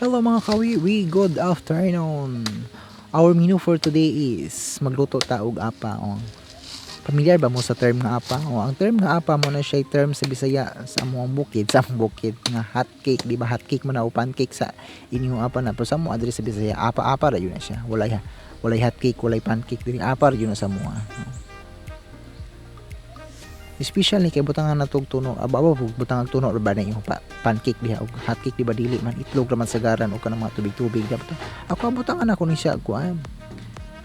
Hello, mga kawiwi, good afternoon. Our menu for today is magluto ta og apa. Oh. Familiar ba mo sa term nga apa? Oh, ang term nga apa mo na siya term sa Bisaya sa among bukid, sa among bukid nga hot cake, di ba? Hot cake man na o pancake sa inyong apa na. Pero sa amo adre sa Bisaya, apa-apa ra yun na siya. Walay hot cake, walay pancake diri, apa ra yun na sa amo. Special ni kay butangan na tog tuno, aba aba butangan tuno ra ba na imong pancake diha og hot cake, di ba? Dili man, itlog ra man sagaran og kanang mga tubig-tubig dapat. Ako, butangan ako ni siya kuan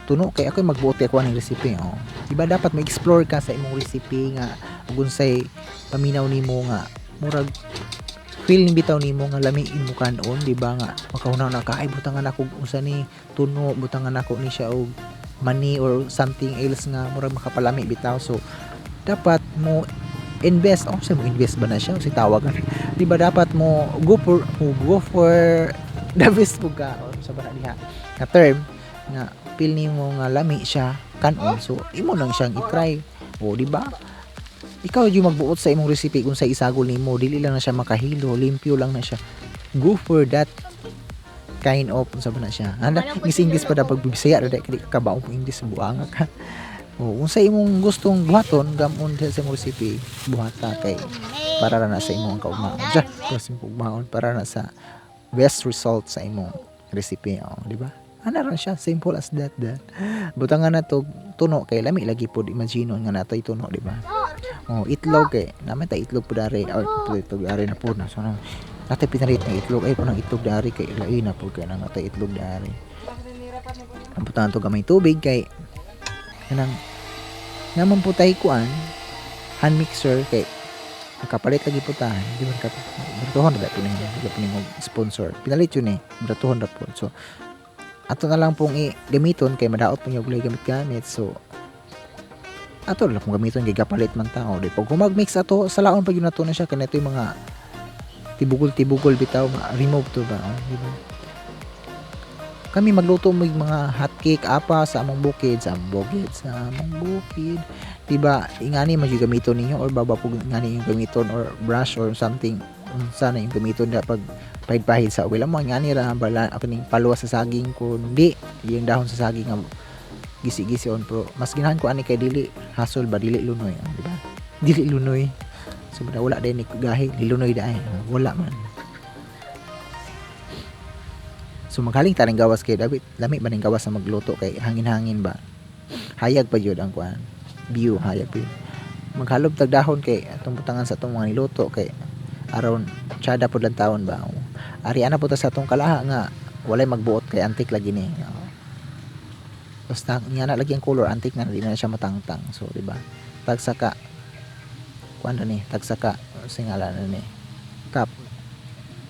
tuno kay ako magbuot kay kuan ng recipe, oh. Di ba dapat ma-explore ka sa imong recipe nga ug unsay paminaw nimo nga murag feel ni bitaw nimo nga lami imo kanon, di ba, nga makahuna na ka, "Ay, butangan ako unsa ni tuno, butangan ako ni siya og mani or something else nga murag makapalami bitaw." So dapat mo invest, oh, sa mo invest ba na siya o si tawag, di ba? Dapat mo go for the best po ka o sa ba na diha nga term nga feel nimo nga lami siya kanon, so imo lang siyang i-try. O di ba, ikaw yung magbuot sa imong recipe kung sa isagol nimo, dili lang na siya makahilo, limpyo lang na siya. Go for that kind of unsa ba na siya anda. English English pa dapat, Bisaya ra kay ka baong English, buanga ka. O kung sa imong gustong buhaton gamon sa imong recipe, buhata kay para ra na sa imong kaugmaon siya, para sa imong kaugmaon, para na sa best result sa imong recipe, oh, di ba? Ana ra siya, simple as that. Da butangan na to tuno kay lami lagi pod. Imagine nga natay tuno, di ba? Oh, itlog kay naman ta itlog po dari or itlog dari na po na. So natay pinalit nga itlog ay punang itlog dari kay lain na po kay nang natay itlog dari. Ang butangan to gamay tubig kay kanang naman po tay kuan hand mixer kay nakapalit lagi po ta. Di man ka bratuhon ra pinay, di pa nimo sponsor, pinalit yun eh, bratuhon ra po. So ato na lang pong i gamiton kay madaot po niyo gamit-gamit, so ato na lang pong gamiton kay kapalit man tao di pag mag-mix ato sa laon pag yun nato na siya kay yung mga tibugol-tibugol bitaw, ma-remove to ba, oh, di ba? Kami magluto mig mga hot cake, apa sa among bukid, sa among bukid, sa among bukid, diba? Ingani man yung gamiton ninyo or baba po ingani yung gamiton or brush or something, unsa na yung gamiton da pag pahid-pahid sa wala mo ingani ra bala ako ning paluwas sa saging ko, hindi yung dahon sa saging nga gisi-gisi on. Pero mas ginahan ko ani kay dili hasol ba, dili lunoy, oh, di ba? Dili lunoy. So wala din ni gahi nilunoy daay, wala man. So maghaling ta ning gawas kay David, lami ba ning gawas sa magluto kay hangin-hangin ba. Hayag pa jud ang kuan. View hayag pa yun. Maghalob tag dahon kay atong butangan sa atong mga niluto kay aron tsada pod lang taon ba. Ari ana po ta sa atong kalaha nga walay magbuot kay antik lagi ni. Basta nga na lagi ang color, antik na, di na siya matangtang. So di ba? Tagsaka kuan na ni, tagsaka singala na ni. Cup.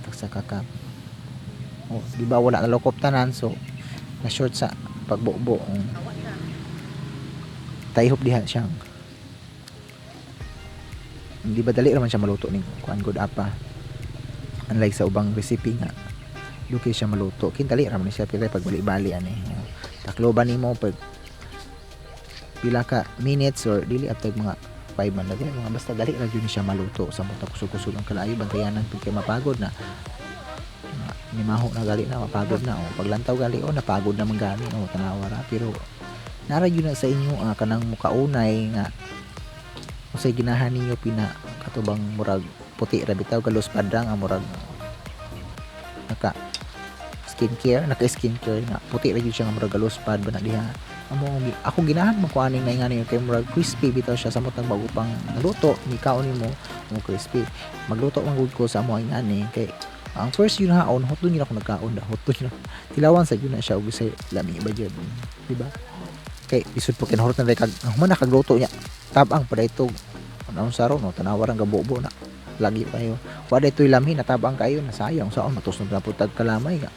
Tagsaka cup. Oh, di ba wala na lokop tanan, so na short sa pagbubo. Oh. Tayhop diha siyang. Hindi ba dali raman siya maluto ning kuan good apa. Unlike sa ubang recipe nga dukay siya maluto. Kin dali raman siya pila pag bali-bali ani. Oh. Takloban nimo pag pila ka minutes or dili after mga 5 man lagi, mga basta dali ra jud ni siya maluto sa muta kusog-kusog ang kalayo, bantayanan pud kay mapagod na nimaho na gali na mapagod na, oh. Paglantaw gali, oh, napagod na man gani, oh, tanawa ra. Pero nara yun na sa inyo, kanang mukaunay nga usay ginahan ninyo pina katubang murag puti ra bitaw galos padrang ang murag naka skincare, naka skincare nga puti ra gyud siya nga murag galos pad ba na diha. Amo ako ginahan man ko aning naingani kay murag crispy bitaw siya sa mutang bago pang naluto ni kaon nimo mo crispy. Magluto man gud ko sa amo ingani kay ang first yun haon hotdog yun ako nagkaon da, hotdog yun tilawan sa yun na siya og say lami ba jud, di ba? Kay lisod po kinahurot na kag human na kagluto niya tabang pa dayto ano sa ron, no, tanawa rang gabobo na lagi kayo wa daytoy lami, natabang kayo na sayang saon matusnog na pud tag kalamay nga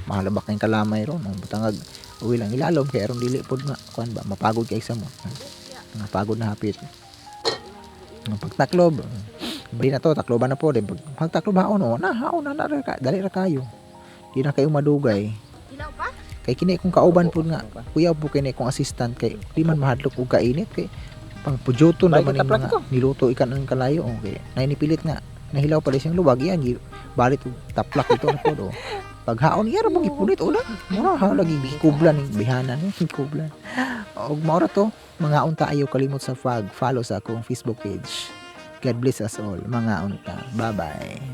mahal ba kay kalamay ron, no? Butangag uwi lang ilalom kay aron dili pod nga kuan ba mapagod kay sa mo nga pagod na hapit. Ang pagtaklob bali na to, takloban na po din. Pag pagtaklob haon, oh, na haon na, na ra ka, dali ra kayo, di na kayo madugay. Ilaw pa? Kay kini kung kauban pud nga kuyaw po kini kong assistant kay di man mahadlok og kainit kay pang pujuton Bay, naman yung kataplak mga ko. Niluto ikan ang kalayo, okay. Nainipilit nga nahilaw pala siyang luwag yan balit og taplak ito na po, oh. Paghaon iya ra bang gipunit una. Mura ha lagi gikublan ning bihanan ni gikublan. Og mao ra to, mangaon ta. Ayaw kalimot sa pag follow sa akong Facebook page. God bless us all. Mangaon ta. Bye bye.